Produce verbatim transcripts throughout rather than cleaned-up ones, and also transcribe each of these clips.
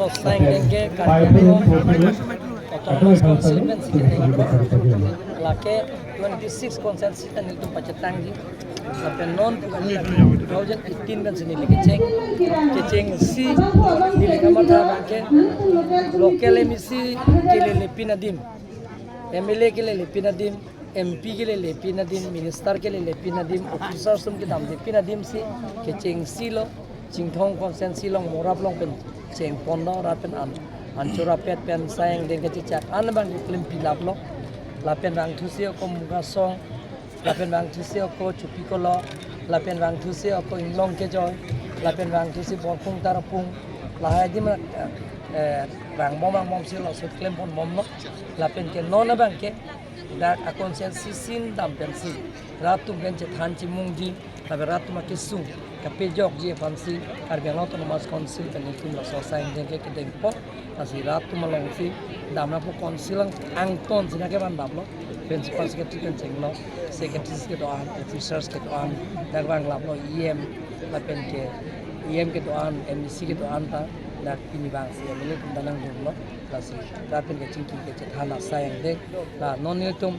Sai dengke Karbi Anglong Autonomous Council men si dengke lake twenty-six constituency ta nelitum pachetangji. Lapen non two thousand eighteen men si neli kecheng. Kechengsi neli kamatha abangke local M A C kelelepin adim, M L A kelelepin adim, M P kelelepin adim, minister kelelepin adim, officers atum kedamlepin adim si kechengsi lo, Chinthong constituency along Morap along pen chengponlo, rat pen an, anchorapet pen sai angdeng kachechak an abang keklem pilaplo. Lapen vangthusi ako Mungasong, lapen vangthusi ako Chupikolo, lapen vangthusi ako Inglong Kejoi, lapen vangthusi Borkung Tarapung, lahai adim, eh, rangbom rangbomsi laso klemponbomlo. Lapen ke non abangke dak a constituency sin dam pensi rat atum pen chethan chimungji, lapen rat atum akesung kapejokji aphansi Karbi Anglong Autonomous Council pen nelitum laso sai angdeng ke kedengpo. Lasi rat atum alongsi damra pu council ang, angton sina kevandamlo. Principal secretary pen chenglo, secretaries kedo-an, officers kedo-an, dak vanglaplo E M, lapen ke E M kedo-an, M A C kedo-an ta dak pini vangsi M L A atum ta nangjunlo. Lasi rat pen kachingki kachethan asai angdeng. La non nelitum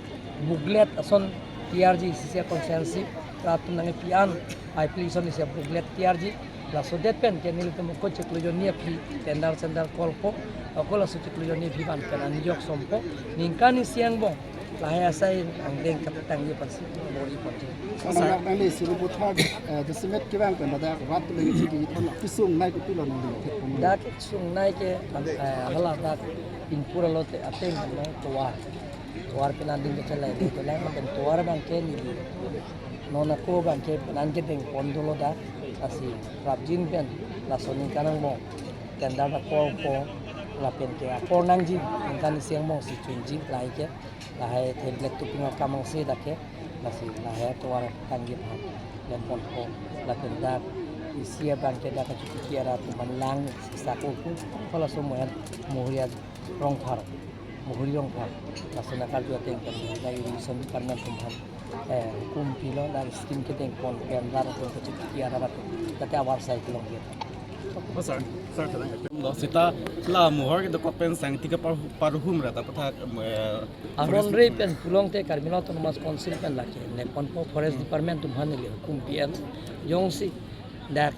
booklet ason tiyarji, isi isi a constituency rat atum nangkepi an, application isi a booklet tiyarji. Laso det pen ke nelitum ako chiklo jonni aphi tender center callpo, ako laso chiklo jonni aphi van pen anjok sompo, ningkan isi angbong lahai asai angdeng kapatangji aphansi bor-iponji. Sir, nang nangli isi buthar, eh, jasemet kevang pen dak rat atum nangchingki thon kesung nai kopilo nangli? Dak kesung nai ke, eh, hala dak Inpur alote ateng lo tovar. Tovar pen an ding kechelai, kechelai lapen tovar abangke neli non ako abangke pen an kedengpon dolo dak. Lasi prapjin pen laso ningkan angbong tender dak callpo, lapen ke apor nangji, ningkan isi angbong si chunji lahai ke. Lahai the black topping akam angse dak ke. Lasi lahai tovar tangji aphan lemponpo, lapen dak isi abangke dak kachotiki arat atum aphan lang sako ku, halaso mohen Muhuria Rongphar, Muhuri Rongphar, laso nakarju ateng pen dak irrigation department atum aphan, eh, hukum pilo, dak scheme kedengpon pen rat atum kachotiki arat atum dak ke avarsai kelongji. Oh, sir, sir, kadang. Lo seta la mohor kedokok pen sangti ke par, parhum rata pathak, eh, aron forest re pen pulongte Karbi Anglong Autonomous Council pen lake neponpo, forest department atum aphan neli hukum pi-en, jongsi dak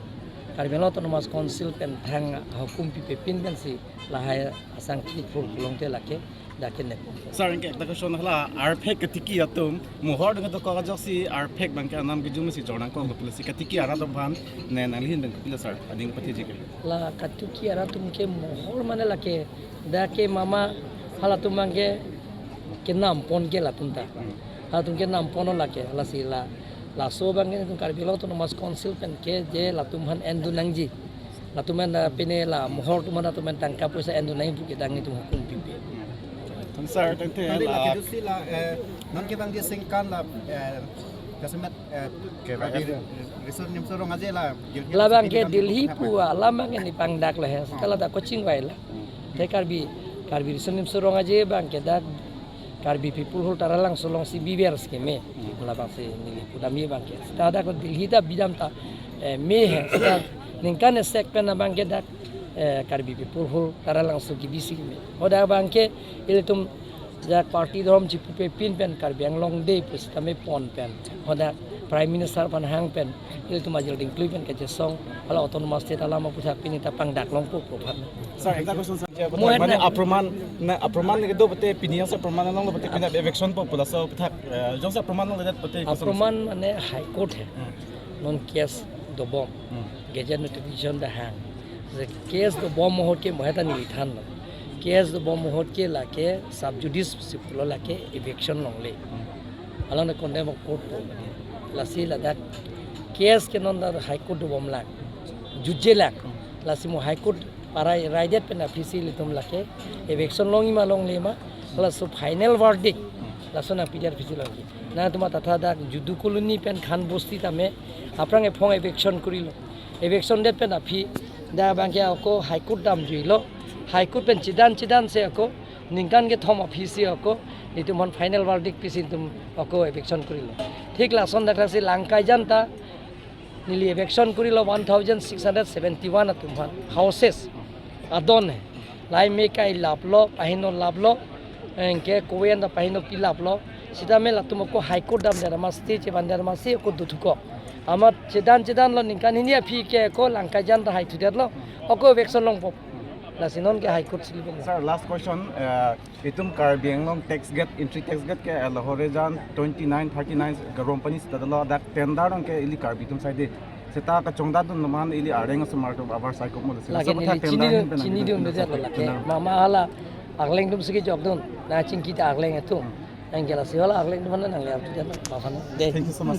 Karbi Anglong Autonomous Council pen thang hukum pipepin pensi lahai asangti phur pulongte lake dak ke neponpo. Sir, anke ekta question, hala arphek katiki atum mohor dang dokok ajoksi arphek abangke anam kejum si jornangkok lo, pule si katiki arat atum aphan ne nangli ahin pen kopilo sir, ading pathiji ke? La katiki arat atum ke mohor mane lake dak ke mama halatum abangke kenampon ke latum ta. Halatum kenampon lake, lasi la, laso abangke nelitum Karbi Anglong Autonomous Council pen ke je latum aphan endun nangji. Latum aphan, eh, pine la mohor atum aphan, latum aphan tangka poisa endun nangji pu ke dak nelitum hukum pipe. Sir, tangte tangte la lake dusi la, eh, non kevangji aningkan la, eh, jasemet, eh, ke Karbi Riso Nimso Rong Aje la, Delhi, labangke Delhi pu alam abangke neli pangdak lo he. Seta la dak kachingvailo. Te Karbi, Karbi Riso Nimso Rong Aje abangke dak Karbi People Hall Taralangso alongsi biver scheme. Hmm. Labangsi neli pudamji abangke. Seta dak Delhi ta bidam ta, eh, me he. Seta ningkan esek pen abangke dak, eh, Karbi People Hall Taralangso kebi scheme. Hadak abangke ilitum dak party dhorom chipupepin pen Karbi Anglong Day pu sitame pon pen, hadak Prime Minister aphan hang pen, ilitum ajil dingklui pen kachesong, hala Autonomous State alam aputhak pini ta pangdak longpo pu aphan. Sir, ekta question sir. Mohet mane na. Aproman, na aproman kedo pute pini jongsi aproman longlo pute pini eviction po pu laso aputhak, eh, jongsi aproman longledet pute question. Aproman mane High Court he. Hmm. Non case dobom. Hmm. Gazette notification ta hang. Je case dobom ahut ke mohet ta neli thanlo. Case dobom ahut ke lake sub judice si pulo, lake eviction longle. Hmm. Alangli condemn of court po. Lasi ladak case ke non ta High Court dobomlang. Judge lang. Hmm. Lasi mo High Court parai raidet pen aphi si ilitum lake eviction longji ma longle ma, laso final verdict, hmm, laso nangpi det aphi si longji. Nangtum ta tha dak Judu Colony pen Khan Bosti tame aphrang ephong eviction korilo. Eviction det pen aphi dak abangke ako High Court damjuilo. High Court pen chedan chedan si ako ningkan kethom aphi si ako nelitum aphan final verdict pisi nelitum ako eviction korilo. Thik lason dak si Langkaijan ta neli eviction korilo one thousand six hundred seventy-one atum aphan houses. adon he. Lahai me kai laplo, pahino laplo, anke kowe anta pahino pi laplo. Sitame latum ako High Court damdet amat, stay chevandet amat si ako dothuko. Amat chedan chedanlo, ningkan hini aphi ke ako Langkaijan ta haithudetlo. Ako eviction longpo. Lasi non ke High Court si libong. Sir, last question. Uh, itum Karbi Anglong tax gate, entry tax gate ke, uh, Lahorijan twenty-nine, thirty-nine Garompani sita dolo, dak tender dong ke ili Karbi atum side. Seta kachongdatdun amat ili areng asomar atum abar saikok mo. Lake neli chinidun, chinidun beda lake. Mama hala arleng atum si kejokdun. Na chingki ta arleng atum. Anke lasi hala arleng atum nangli artu jan ma aphan de. Thank you so much.